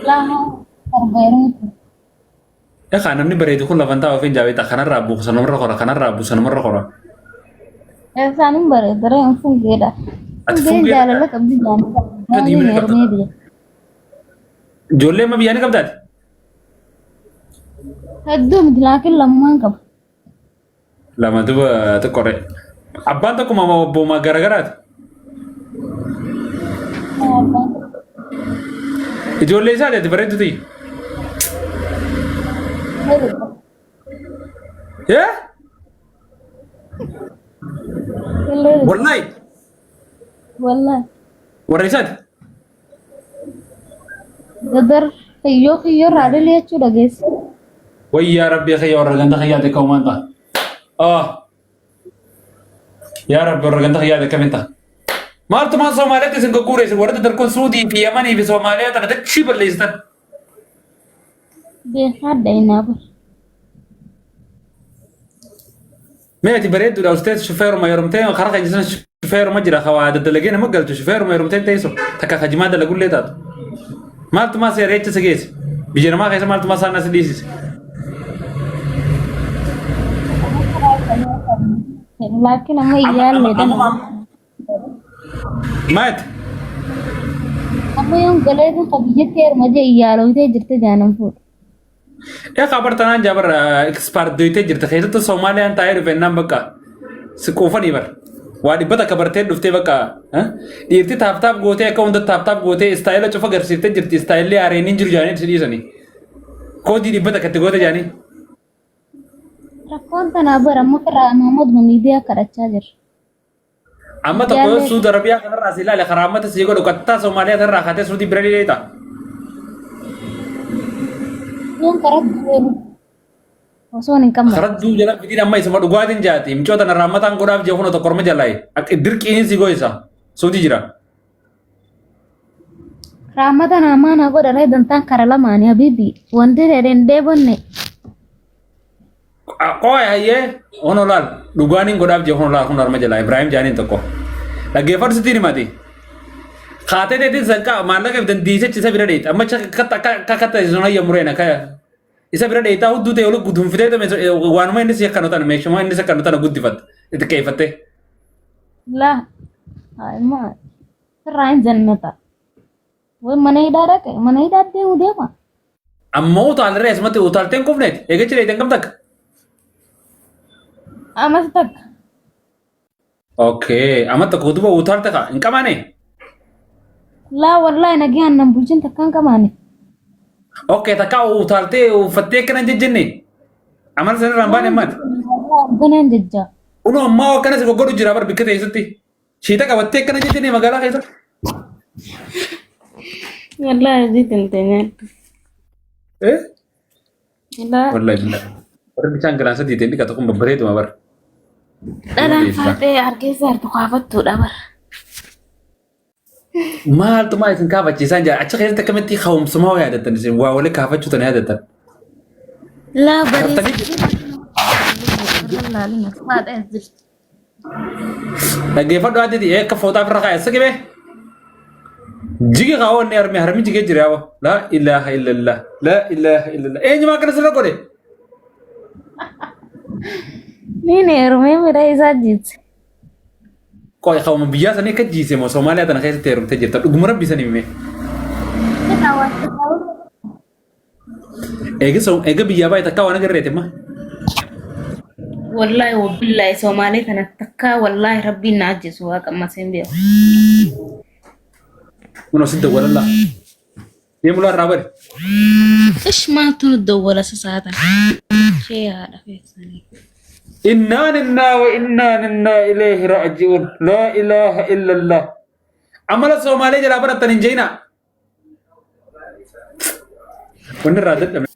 Lama 7 heerumte. Ekaa namni bareedu kun lafan taa'u ofiin jaabeeta kanarraa buusa namarra kora kanarraa buusa namarra kora. Isaan hin bareedu ree hin fungeedha. Ati Fungeen fungeedha. jaalala qabdi jaalala. Diimina Maaliin qabda. heerumee biyya. Ijoollee amma biyyaa ni qabdaati? Hedduu miti laakiin lamumaan qaba. Lama duba xiqqore. Abbaan tokko mama obbooma garagaraati. Ijoollee isaati ati bareeddu tiyya. Yee? Wallahi Wallahi. warra isaati. Dadar kiyyoo kiyyoo irraa dhalee jechuu dhageesse. Wayyaa rabbii kiyya warra ganda kiyyaati akka uumaan ta'a. Ah. Yaa rabbi warra ganda kiyyaati akkamiin ta'a. Maaltu maal Somaaliyaatti isin gagguure isin warra daddarkoon Suudii fi Yamanii fi Somaaliyaa tana dachii balleessitan. Beekaa dhayinaa bar. Mee ati bareedduudha ustee shufeeruma heerumtee karaa keenya sana shufeeruma jira hawaa daddalagee nama galchu shufeeruma heerumtee teessu takka kajimaa dalagullee taatu. Maaltu maa seera jecha si geesse? Biyya namaa keessa maaltu maa saan as dhiisise? Laakiin amma iyyaallee Amma maati? Amma yoon galee kun biyyatti heeruma jee iyyaalooytee jirte jaanan fuudha. Eegaa bartanaan jaabar ekspaardoytee jirta keessattuu Soomaaliyaan taa'ee dhufe innaan bakka si quufanii bar. Waa dhibba takka bartee dhuftee bakka dhiirti taaptaap gootee akka hunda taaptaap gootee istaayila cufa agarsiiftee jirti istaayilli haareen hin jiru jaanii si dhiisanii. Koodii dhibba takka itti goote jaanii. Rakkoon tanaa bara amma firraa Mahammad miidiyaa kadhachaa jira. Amma tokko yoo Suudi Arabiyaa kanarraa si ilaale karaa ammata si godhu kattaa Somaaliyaa irraa kaatee Suudii bira ni deeta. Yoon karaa du'eeru osoo hin qabne. Karaa duu jala fidiin amma isuma dhugaatiin jaati. Micoota narraa ammataan godhaaf jee kunoo tokko orma jalaayi. Akka dirqiin si goysa. Suudii jira. Raammata naamaa na godha ree dantaan kara lamaani habibi. Wanti dheedheen deebonne. Qoy hayyee hono laal dhugaan hin godhaaf jee hono laal kun harma jalaa Ibrahim jaaniin tokko. Dhaggeeffadhu sitti himati. Kaatee teetiin sanqaa maallaqa fi dandiisichi isa bira dheeyta. Amma akka akka sun hayya mureen akka isa bira dheeytaa hudduu ta'e ol gudunfitee waanuma inni si akkanu tana meeshuma inni si akkanu tana guddifatte itti keeffatte. Laa. Maa. Firraa hin jannata. Way mana hidhaa dhaqe mana hidhaa deemu deema. Amma utaalirra asumatti utaaltee hin kufneeti. Eegachi dheeytan kam takka? Amas takka. Okay, amma tokko duba utaalte kaa hin qabaane? Laa wallaahi nagaan nan bulchin takka hin qabaane. Okay, takka utaaltee uffattee akkana hin jejjenne. Amala sanirraa hin baane ammaati. Ganaan jejjaa. Kunoo ammaa akkana si goggodhu jira bar bikka teessutti. Shiita qabattee akkana jettee magaalaa keessa. Wallaahi hojii tintee nyaadhu. Eh? Laa Wallahi billahi. Warri bishaan galaansa diitee dhiqatu kun babbareeduma bara. dhalaan faaxee harkeessa hartu kaafattuudha bara. Maaltu maa isin kaafachiisaan jira? Achi keessatti akkamitti ka'umsumaa waa yaadattan isin waa wali kaafachuu tana yaadattan. Laa Raftanii bareessa. Laalina faaxee as jirti. Dhaggeeffadhu additi akka fooxaa ofirra kaa'e siqime. Jigi kaa'oo inni harmi harmi jigee jira yaaba. Laa ilaaha illallah. Laa ilaaha illallah. Eenyumaa akkana sirra godhe? Niin heerumee miidha isaa jiite. Qoy ka'uma biyyaa sanii akka jiise moo Somaaliyaa tana keessatti heerumtee jirta. Dhuguma rabbi sanii hime. Eega eega biyyaa baay'ee takkaa waan agarreeti amma. Wallaahi wabillahi Somaalee kana takkaa wallaahi rabbiin na ajjeesu waaqa ammas hin beeku. Kun osit dawwalallaa. Deemu laa irraa bari. Ish maaltu nu dawwala sasaatan. Ishee haadha keessanii. Innaa linnaa wa innaa linnaa ilayhi raaji'uun. Laa ilaaha illallah. Amala Somaalee jalaa barattan hin jeenaa. Wanni irraa dadhabe.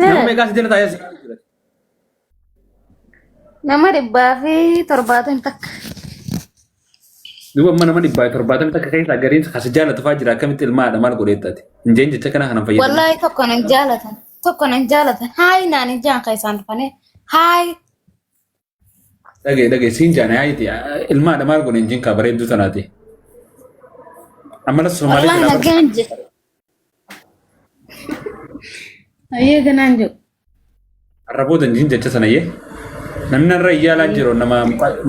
Nama meeqaa si jala taa'ee si jira? Nama 171. Duuba amma nama 171 keessaa gariin kasi jaalatu fa'aa jira akkamitti ilmaadha maal godheettaati? Hin jeen jecha kana kanan fayyadamu. Wallaahi tokko nan jaalatan. Tokko nan jaalatan. Haay naan hin jaan kan isaan dhufanii. Haay. Dhagee dhagee siin jaana yaayiti ilmaadha maal godhe injin kaa bareedduu tanaati. Amala Somaalee Wallahi jalaa nagaan jedhu. Ayyee ganaan jedhu. Har'a booda hin jecha sanayyee. Namni narra iyyaalaa jiru nama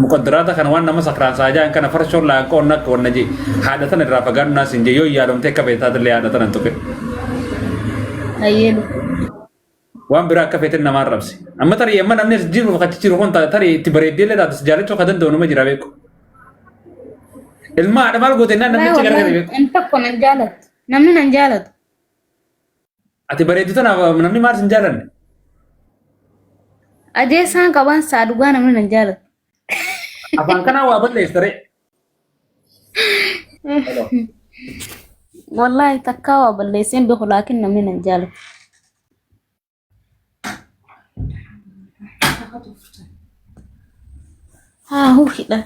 muqaddaraata kana waan nama sakraansaa jaan kana farshoon laaqoon akka wanna jee haadha tana irraa fagaadhu naas hin jee yoo iyyaalomte akka feetaatillee haadha tana hin tuqe. Ayyee lubbu. Waan biraa akka feetin namaan rabsi. Amma tarii amma namni as jiru achi jiru kun tarii itti bareeddee illee taatu si jaalachuu akka danda'u nama jira beeku. Ilma haadha maal goote naan namni achi gargare beeku. Inni tokko nan jaalatu. Namni nan jaalatu. Ati bareeddu tanaaf namni maal sin jaalanne? Ajeessaan qabaan saa dhugaa namni nan jaalatu. Afaan kanaa waa balleessa ree. Wallaahi takkaa waa balleesseen beeku laakiin namni nan jaalatu. Haa hidha.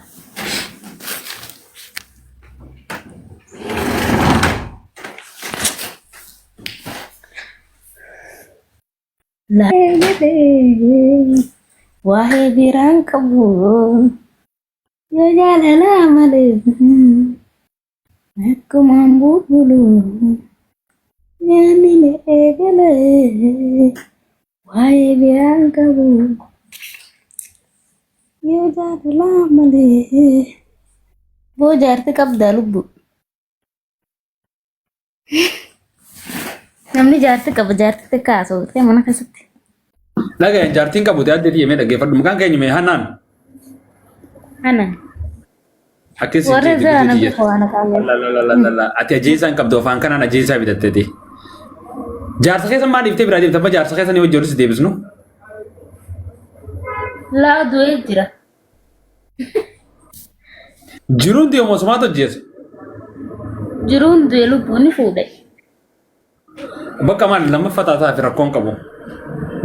Waa'ee biraan qabu yoo jaalala malee akkumaan bulbulu nyaanni na eegalee waa'ee biraan qabu yoo jaalala malee. Boo jaarti qabdaa lubbu. Namni jaarti qaba jaarti xiqqaa haasawte mana keessatti. Dhaga'een jaartiin qabu ta'e adda deemee dhaggeeffadhu. Maqaan keenya mee Hannaan. Ana. Akkas Warra jetti zaa bitu namni jette. waan qabu. Lalalala. Ati ajeessaa hin qabdu afaan kanaan ajeessaa bitatteeti. Jaarsa keessa maal dhiiftee biraa deemta? Amma jaarsa keessa ni hojii olis deebisnu. Laa du'ee jira. Jiruun deemu osumaatu hojjeessa. Jiruun du'e lubbuun ni fuudhe. Bakka maal lammaffaa taataa fi rakkoon qabu.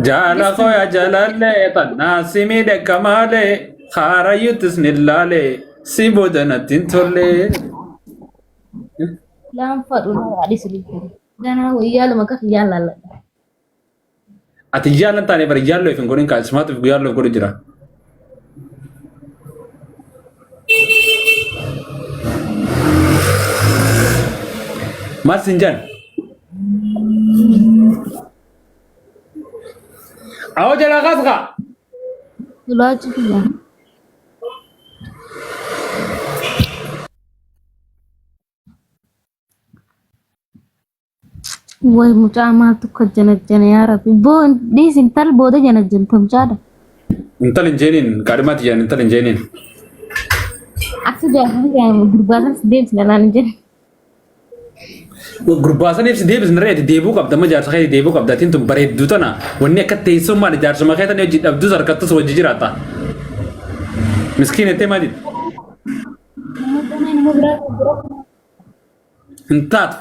Jaala kooya jaalallee tannaa si miidhagga maalee haarayyuttis ni laalee si booda natti hin tollee. Laan fadhu na yaadis lubbuun. Ganaa wayyaa lama kaf yaa laalladha. Ati jaalan taane bari jaalloo if hin godhin kaa ismaatu if jaalloo if godhu jira. Maal sin jaan? Awoo jalaa kaas kaa. Ulaa cufiyaa. Way mucaa maaltu akka janajjana yaa rabbi. Boo dhiis intal booda janajjantu mucaadha. Intal hin jeeniin kaadhimaati jedhan intal hin jeeniin. Akka jaartii gurbaa sanas deemsina naan hin jedhe. Gurbaa saniif si deebisna reeti deebuu qabda amma jaarsa keetii deebuu qabda atiin tun bareedduu tana wanni akka teessoo maali jaarsuma kee tana hojii dhabdus harkattus wajji jiraata. Miskiin ettee maali? Nama biraa Hin taatu.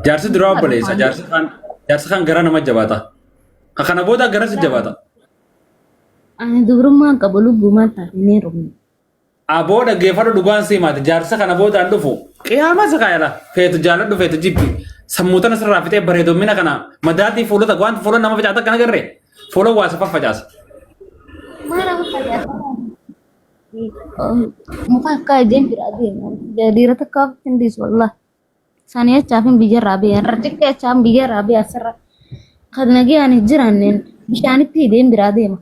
Jaarsi duraa obboleessa. Jaarsi kaan jaarsi kaan garaa nama jabaata. Ka kana booda gara si jabaata. Ani dubrummaan qabu lubbumaan taate ni heerumne. Aboo dhaggeeffadhu dhugaan sii maati. Jaarsa kana boodaan dhufu qiyaama si kaayala. Feetu jaaladhu feetu jibbi. Sammuu tana sirraa fixee bareedommina kana madaatii fuulota waan fuula nama facaasa akkana garree fuula waa si faffacaasa. Maal nama facaasa? Muka akka ideen bira adeemu. Dhiira takka ofitti hin dhiisu wallah. Sanii achaaf hin biyyarraa ba'e. Irra xiqqee achaaf biyyarraa ba'e asirra. Kan nagayaan hin jiraanneen bishaanitti ideen bira adeema.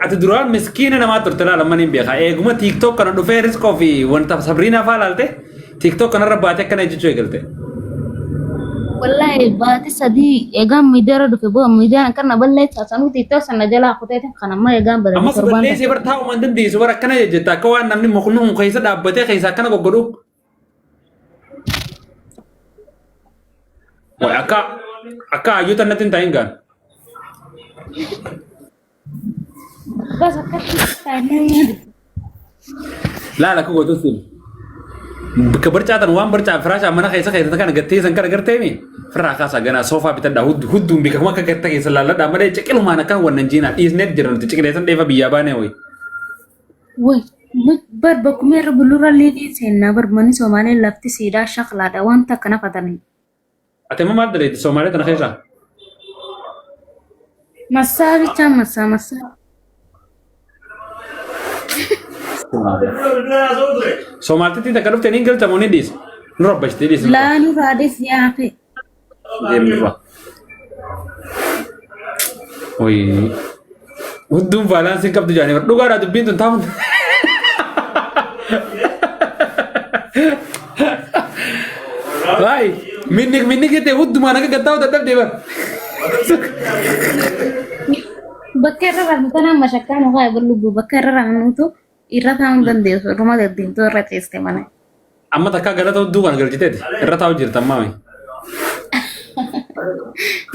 Ati duraan miskiina namaa turte laala mana hin beekaa. Eeguma TikTok kana dhufee riskoo fi wanta Sabriinaa faa laalte TikTok kanarra baatee akkana jechuu eegalte. Wallahi baati sadii eegaan miidiyaarra dhufe booda miidiyaan akkana balleessaa sanuu TikTok sana jalaa kuteetiin kan amma eegaan badanii Ammas torbaan balleessee tokko. bar taa'uma hin dandeessu bar akkana jetta akka waan namni mukni kun keessa dhaabbatee keessa akkana goggodhu. Wayi akka akka hayyoota natti hin ta'in gaan. Bas akkatti taa'anii Laala akka gootu siin. Bakka barcaatan waan barcaa firaashaa mana keessa keessa kana gattee san kana garteemi firraa kaasaa ganaa soofaa bitadhaa hudduun bika kuma akka gatta keessa laalladhaa malee ciqilumaan akka wannan jiinaa dhiisnee jira nuti ciqilee san dheefa biyyaa baanee wayi. Way bar bakkuma irra bulurra liidiin seennaa bar manni Somaalee lafti siidhaa shaklaadha wanta akkana fatanii. Ati amma maal daleetti Somaalee tana keessaa? Massaa bichaa massaa massaa. Somaaltitti takka dhufte ni galcha moo ni dhiisa? Nu rabbashtee dhiisi nurra. Laa nurraa dhiisi yaa akhi. Deemi nurra. Wayii. Hudduun baalaansii hin qabdu jaanii dhugaadha dubbiin tun taa'uun. Waay minni minni jettee huddumaan akka gattaa'u dadhabdee bar. Bakka irra rafnu tanaan mashakkaa nu haa lubbuu bakka irra rafnutu irra taa'uu hin dandeessu irruma deddeemtuu irra ciiste malee. Amma takkaa galata hudduu kana galchiteeti irra taa'u jirta ammaa wayi.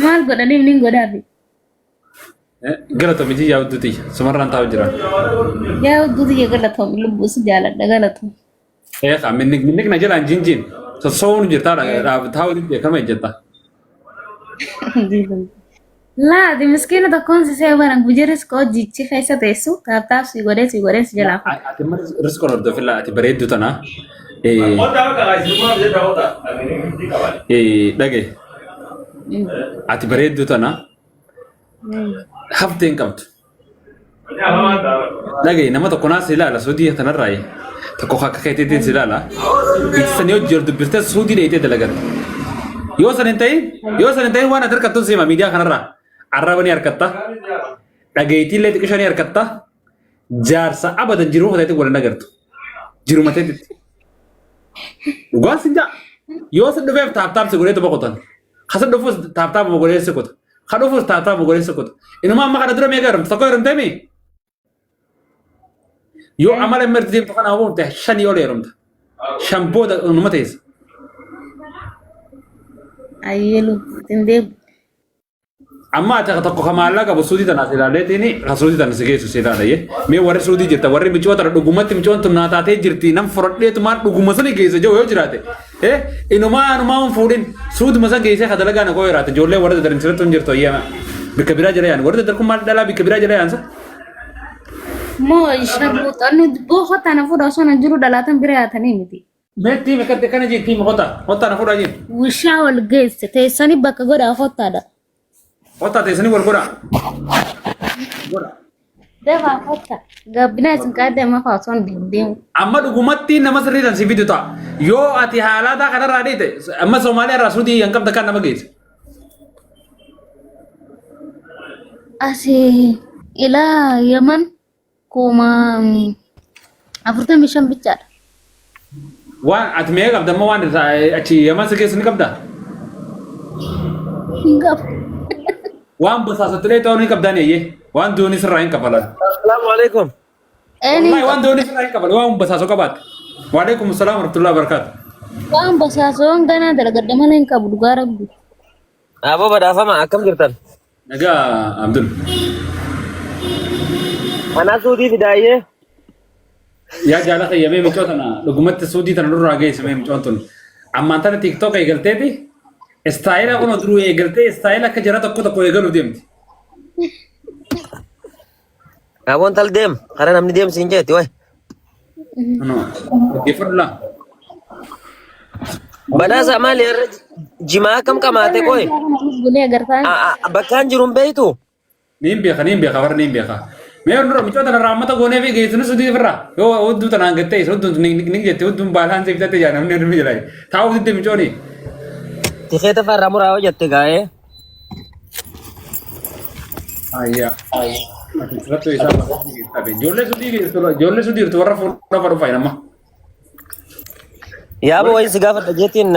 Maal godhaniif nin godhaafi. Galata miti yaa hudduu tiyya sumarraan taa'u jira. Yaa hudduu tiyya galatoom lubbuu si jaaladha galatoom. Eeqa minni minni na jalaan jinjiin sossoo'uun jirtaa taa'u dibdee kama ejjetta. Laati miskiina tokkoon si see baran gujiris koo jichi keessa teessu taaptaap si godhee si godhee si jalaa fuudha. Ati amma riskoo hordofilla ati bareeddu tana. Dhage ati bareeddu tana haftee hin qabdu. Dhaga'i nama tokko naa si ilaala suudii tanarraayi. Tokko akka keetiitiin si ilaala. Itti sanii hojii ol dubbistee suudii dheeyitee dalagatte. Yoo san hin ta'in yoo san hin ta'in waan ati harkattu siima miidiyaa kanarraa. Arraba ni harkatta. Dhageettii illee xiqqisha ni harkatta. Jaarsa abadan jiruu hoteetti wal hin agartu. Jiruma teetitti. Dhugaan sin ja'a. Yoo sin dhufeef taaptaap si godheetu boqotan. Kasa dhufus taaptaap godhee si kuta. Ka dhufus taaptaap godhee si kuta. Inuma amma kana dura meeqa heerumte? Tokko heerumtee mi? Yoo amala mirti deemtu kana huumte shanii ol heerumta. Shan booda numa teessa. Ayyee lubbuu hin deebi'u. Amma ati tokko ka maallaqa qabu suudii tanaas ilaaleetiin ka suudii tana si geessu si ilaalaye. Mee warri suudii jirta warri micoo tana dhugumatti micoon tun naa taatee jirti nam fudhadheetumaan dhuguma sani geessa jiru yoo jiraate. Eh inumaa anumaa hin fuudhin suuduma san geessee ka dalagaa na koo jiraate ijoollee warra dadar sirriitti hin jirtu ayyaama. Bikka biraa jala yaan warri dadar kun maal dhalaa bikka biraa jala yaansa. Moo sharmuuxanni boofa tana fuudha osoo na jiru dhalaatan bira yaatanii miti. Mee tiimi kan kana jii tiimi kota kota na fuudha jii. Wishaa wal geesse teessanii bakka godhaa kottaadha. Kota teessanii wal godhaa. Godha. Dafaa kotta. Gabbinaa isin qaadde amma fa'aa osoo hin deemu. Amma dhugumatti nama sirrii tan si fidu ta'a. Yoo ati haalaataa kanarraa dhiite amma Somaaliyaa irraa Suudii hin qabda kan nama geesse. Asii ilaa Yaman 45,000 bichaadha. Waan ati meeqa qabda amma waan irraa achi Yaman si keessa ni qabda? Hin qabu. Waan basaasottilee ta'uu ni qabdaan eeyyee. Waan duuni sirraa hin kafalan. Assalamu alaikum. Een hin Wallahi waan qabu. duuni sirraa hin kafalan waan basaasoo qabaatte. Waalaikum salaam warahmatullahi wabarakatuh. Waan basaasoon ganaa dalagadda malee hin qabu dhugaa rabbi. Aboo badhaafama akkam jirtan? Nagaa Abdul. Anaa suudii fidaayyee. Yaa jaala fayyamee micoo tana dhugumatti suudii tana nurraa geesse mee micoon tun. Ammaan tana TikTok eegalteeti istaayila kun duruu eegaltee istaayila akka jara tokko tokko eegaluu deemti. Aboon tal deem karaa namni deem siin jeetti wayi. No. Dhaggeeffadhu laa. Badhaasa maali irra jimaa akkam qamaate qoy. Bulee agartaa. Bakkaan jiru hin beektu. Niin beeka niin beeka warra niin beeka. Mee nurra micoo tana raammata goonee fi geessinu suutii ofirraa. Yoo hudduu tanaan gattee isa hudduun ni ni jette hudduun baalaan siif tatte jaa namni hirmi jira. Taa'uu didde micooni. Tikeeta farra muraa yoo jette gaa'ee. Ayyaa. Irratti isaa qabe. Ijoollee suutii geessu ijoollee suutii jirtu warra fuula fa dhufa nama. Yaaba wayii si gaafadha jeetiin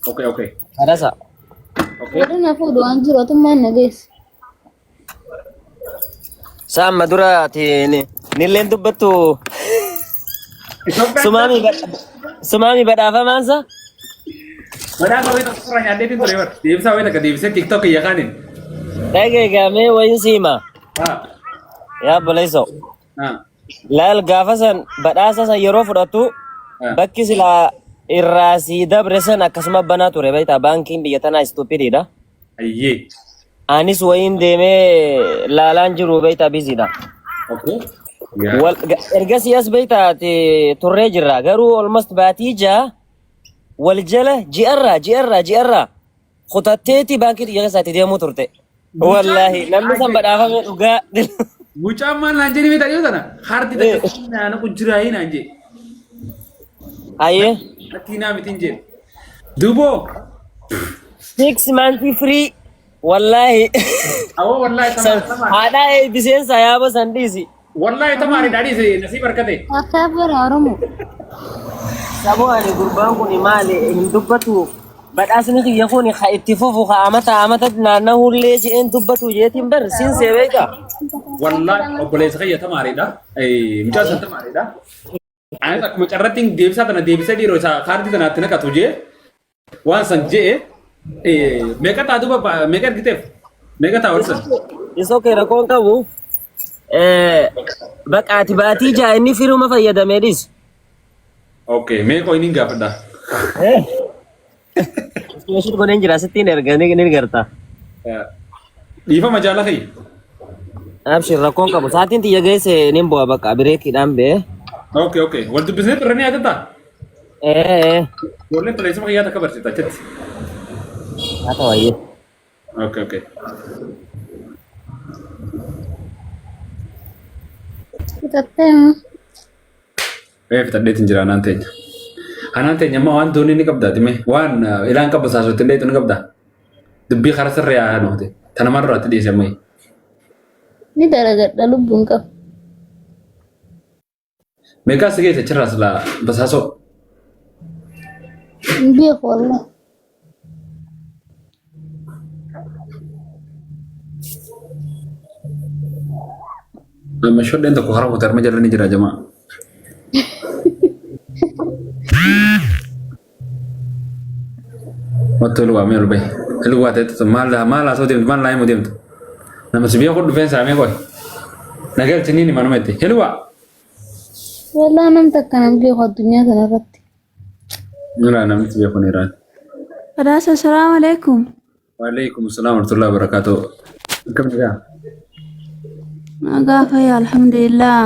Okay okay. badhaasa. Okay. Warri na fuudhu waan jiru otummaan na geesse. Sa amma dura ati nilleen dubbattu Itoophiyaan sumaami sumaami badhaafamaan sa. badhaasa wayii tokko irraa nyaadheetiin ture bara. Deebisaa wayii takka deebisee TikTok kiyya kaaniin. Dhagee gaamee wayii si hima. Haa. Yaa obboleessoo. Haa. Laal gaafa san badhaasa san yeroo fudhattu Haa. bakki silaa irraa sii dabre san akkasuma banaa ture beektaa baankiin biyya tanaa istuupidiidha. Ayyee. Anis wayiin deemee laalaan jiru beektaa biziidha. Okay. Yaa. Wal ergasii as beektaa ati turree jirra garuu almost baatii 6 wal jala ji'arraa ji'arraa ji'arraa kutatteeti baankii xiyya keessaatti deemuu turte. Wallaahi namni san badhaafame dhugaa. Mucaan maal naan jedhi beektaa dhiyoo tana hardi takka naana qujjiraayii naan jedhe. Hayyee. Lakkii naa mitiin jeen. Duboo. 6 months free. Wallaahi. Awoo wallaahi tamaari. Haadhaa eebbiseensa yaaba san dhiisi. Wallaahi tamaari dhaadhiise nasiib harkate. Akka bara Oromoo. Saboo ani gurbaan kun maali hin dubbatu. Badhaasni kiyya kun ka itti fufu ka amata amata naanna'ullee je'een dubbatu jeetiin bar siin see beeka. Wallaahi obboleessa kiyya tamaariidha. Mucaa san tamaariidha. Anis akkuma carratti deebisaa tana deebisee dhiiroo isaa kaardii tanaatti naqatu jee waan san jee meeqa taa duuba meeqa ergiteef meeqa taa wal san. Isoo kee rakkoon qabu. Bakka ati baatii ja'a inni firuma fayyadamee dhiis. Okay, mee qoy niin gaafadha. Iskeeshit godheen jira sittiin erga ni garta. Dhiifama jaala kiyya. Abshir rakkoon qabu. Sa'aatiin xiyya geesse nin bu'a bakka bireekiidhaan bee. Okay. Wal dubbisnee turre ni yaadataa? Ee. Ijoolleen toleessuma kiyyaa takka barsiifta achitti. Haa ta'u ayyee. Okay. Fixattee. Ee fixadheetiin jira anaan teenya. Anaan teenya amma waan doonii ni qabda time waan ilaan qabba saasootti illee ni qabda. Dubbii karaa sirrii haa nuti. Tana maal irratti dhiyeesse ammayyi. Ni dalagadha lubbuun qabu. Meeqaa si geesse achirraa silaa basaasoo. Hin beeku wallah. Amma shodheen tokko karaa kutaa arma jala ni jira jamaa. Wattu lugaa mee ol bahi. Lugaa ta'etti maal maal haasoo deemtu maal naa himuu deemtu. Nama si beeku dhufeen saamee qoy. Nagalchi ni manuma itti. Hilwa. Wallah namni takka nan beeku addunyaa kanarratti. Nula namni si beeku ni irraan. Badhaasa salaamu alaikum. Waalaikum salaam warahmatullahi wabarakatuh. Akkam jirtaa? Nagaa fayyaa alhamdulillah.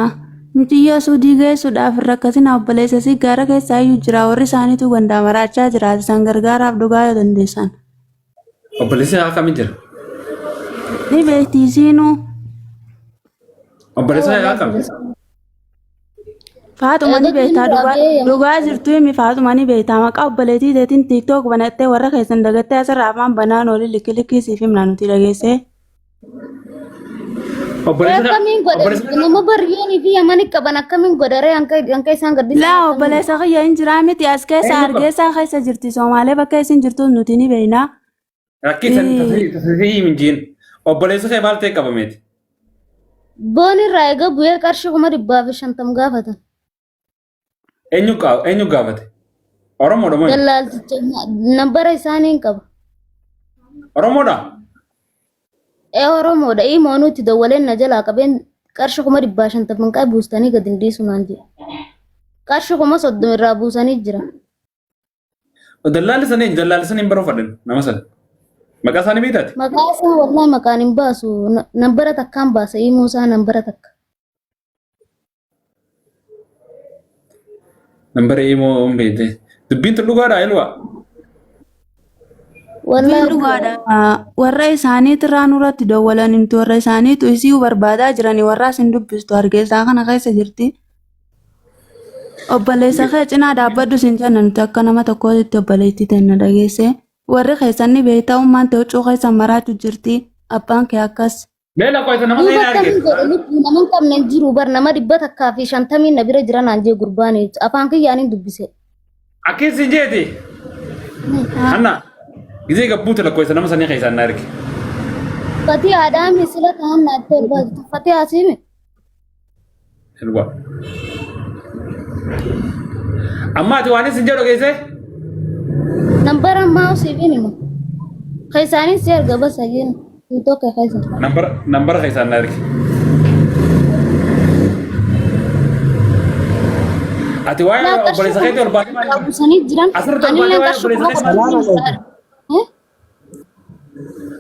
Mucayyoo suudii geessuudhaaf hin rakkatin obboleessa si gaara keessa iyyuu jira warri isaaniitu gandaa maraachaa jiraata isaan gargaaraaf dhugaa yoo dandeessan. Obboleessi haa akkamiin jira? Ni beekti isiinuu. Obboleessi haa akkam? Faaxuma ni beektaa dhugaa dhugaa jirtu himi faaxuma ni beektaa maqaa obboleettii teetiin TikTok banattee warra keessan dagattee asirraa afaan banaan olii likki likkii siif himna nuti dhageessee. Obboleessi Akkamiin godhe obboleessi nama baryoonii fi yamani qaban akkamiin godharee hanqa isaan gadhiisan Laa obboleessa kiyya hin jiraa miti as keessa Eenyu qaba? Hargeysaa keessa jirti Somaalee bakka isin jirtu nuti ni beekna. Rakkii san tasii hin jiin. Obboleessi kee maal ta'e qabameeti? Boon irraa egaa bu'ee qarshii 150,000 gaafatan. Eenyu gaafate? Oromoodha moo? Dallaalticha nambara isaanii hin qaba. Oromoodha? Ee Oromoodha. Imoonuu itti dawwaleen na jalaa qabeen qarshii 150,000 qaa buustanii gadi hin dhiisu naan jedhe. Qarshii 30,000 irraa buusanii jira. Dallaalli sana eenyu? Dallaalli sana hin baruu nama sana. Maqaa isaanii beektaati? Maqaa isaa wallahi maqaan hin baasu. Nambara takkaan baasa. Imuu isaa nambara takka. Nambara imoo hin beekte. Dubbiin tun dhugaadhaa ilwa? Wallahi Dhugaadha. Warra isaaniitirraa nurratti dawwalan himtu warra isaaniitu isii barbaadaa jiranii warra isin dubbistu Hargeysaa kana keessa jirti. Obboleessa kee cinaa dhaabbadhu sin jenna nuti akka nama tokkootti obboleettii teenna dhageesse. Warri keessan ni beektaa ummaan ta'e huccuu keessa maraatu jirti. Abbaan kee akkas. Mee lakkoofsa nama Duuba sana akkamiin arge. godhe lubbuu nama hin qabne hin jiru bar nama 150 na bira jira naan jee gurbaan afaan kiyyaaniin dubbise. Akkin sin jeeti. Hanna gizee gabbuute lakkoofsa nama sanii keessaan na arge. Fatii haadhaa misila ta'an naatti ol baatu. Fatii haasiimi. Silwa. Amma ati waan isin jedhu geesse? Nambara ammaa siif hin himu. Keessaanis si erga basa jeen. Tokko keessa. Nambara nambara keessaan na arge. Ati waa'ee obboleessa keetii ol baatee maal Buusanii jiran. Asirratti ol Anillee baatee waa'ee qarshii obboleessa kuma keetii kudha maal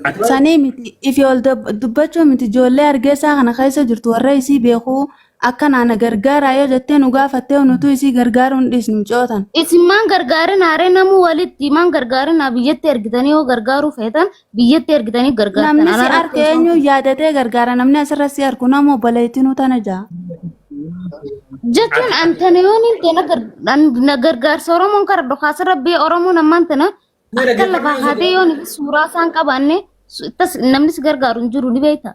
Ati Sanii miti ifi ol dubbachuu miti ijoollee Hargeysaa kana keessa jirtu warra isii beekuu akka naana gargaaraa yoo jettee nu gaafattee nutu isii gargaaruu hin dhiisnu mucootan. Isin maan gargaarin haaree namuu walitti maan gargaarin biyyatti ergitanii yoo gargaaruu feetan biyyatti ergitanii gargaartan. Namni si arke eenyu yaadatee gargaara namni asirra si arku nama obboleettii nu tana jaa. Jechuun antana yoon hin ta'e na gargaarsa Oromoon kara dhokaasa rabbii Oromoon ammaan tana akka lafaa haatee yoon suuraa isaan qabaanne tas namni si gargaaru hin jiru ni beekta.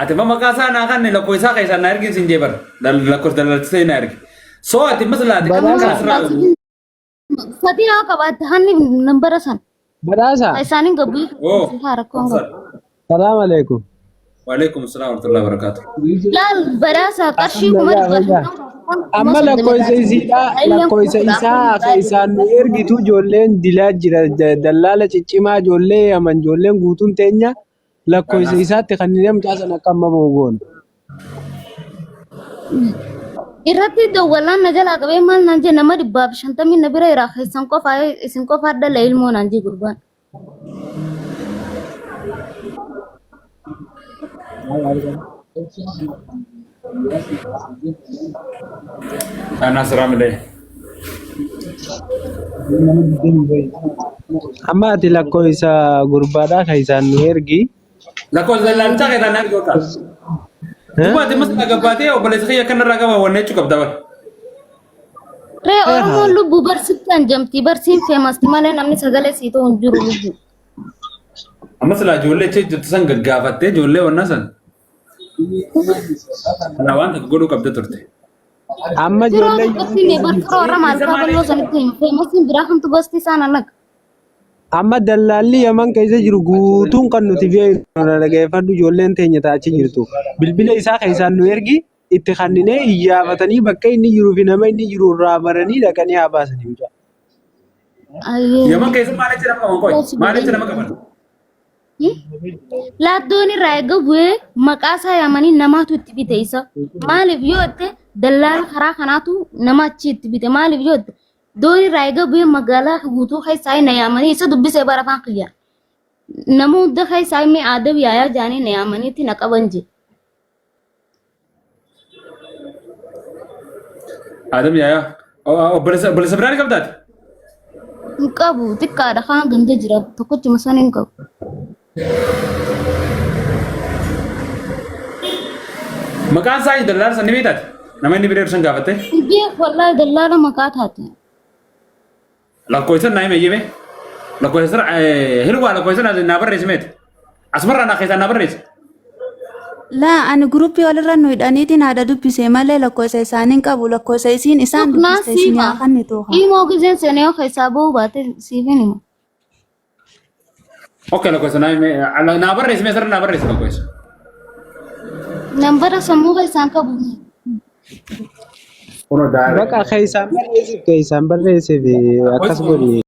Ati amma maqaa isaa naa kanne lakkoo isaa keessaa na ergin siin jee bar lakkoofsa dalalchisee na ergi. Soo ati maslaati kan Badhaasa. asirraa Fatii haa qabaatte hanni nambara san. Badhaasa. Isaaniin gabbuu Oo. haa rakkoon qabu. Salaam alaikum. Waalaikum salaam warahmatullahi wabarakatuh. Laal badhaasa qarshii Amma kuma yaa dhibba fayyaa. Amma lakkoofsa isiidha lakkoofsa isaa keessaan nu ergitu ijoolleen dilaa jira dallaala ciccimaa ijoollee yaman ijoolleen guutuun teenya lakkoofsa isaatti kan inni mucaa sana akka amma bahu goona. Irratti dawwalaan na jalaa qabee maal naan jee nama 150 na bira jira keessan qofaa isin qofaa dhala ilmoo naan jee gurbaan. Ana siraamilee. Amma ati lakkoofsa gurbaadhaa kan isaan nu ergi. Lakkoofsa dallaalchaa keessaa na ergi bakka. Duuba ati masla gabbaatee obboleessa kiyya akkanarraa qaba wanna jechuu qabda bara. Ree Oromoon lubbuu barsitti hanjamti barsiin feemasti malee namni sagalee sii ta'u hin jiru lubbuu. Amma silaa ijoollee achi jirtu san gaggaafattee ijoollee wanna san. Kana waan tokko godhuu qabda turte. Amma Firoo ijoollee tokkotti hime bar firoo irra maal kaa bal'oo sanitti hime feemasiin biraa kamtu gosti isaan alaga. Amma dallaalli Yaman keessa jiru guutuun kan nuti beeknu na dhaggeeffadhu ijoolleen teenya taa'achi jirtu. Bilbila isaa keessaan nu ergi itti kanninee iyyaafatanii bakka inni jiruu fi nama inni jiru irraa baranii dhaqanii haa baasanii mucaa. Ayyee. Yaman keessa maal achi nama qaban qoy? Maal achi nama qaban? Laattoon irraa eega bu'ee maqaa isaa yaamanii namaatu itti bite isa. Maaliif yoo jette dallaala karaa kanaatu nama achi itti bite. Maaliif yoo jette doonii irraa eega bu'ee magaalaa guutuu keessaa na yaamanii isa dubbisee bara afaan kiyya. Nama hunda keessaa immoo aadab yaayaa jaanii na yaamaniitti na qaban je. Adam yaayaa. Obboleessa obboleessa biraa ni qabdaati? Hin qabu xiqqaadha kaan ganda jira tokkochuma san hin qabu. Maqaan isaa dallaala san ni beektaati? Nama inni bira jiru san gaafatte? Hin beeku wallaahi dallaala maqaa taate. Lakkoofsa naa hime iyyame. Lakkoofsa hirwaa lakkoofsa naa barreessi meeti. Asumarraa naa keessaa naa barreessi. Laa ani guruppii walirra nu hidhaniitiin haadha dubbise malee lakkoofsa isaanii hin qabu lakkoofsa isiin isaan Tuqnaa dubbiste isin siima. haa kennitu haa. Imoo giseen seenee yoo keessaa ba'uu baate siifin hima. Okay lakkoofsa naa hime naa barreessi mee sirra naa barreessi lakkoofsa. Nambara sammuu keessaan qabu. Kunoo daa'ima. Baqa keessaan barreessiif keessaan barreessiif akkas godhi.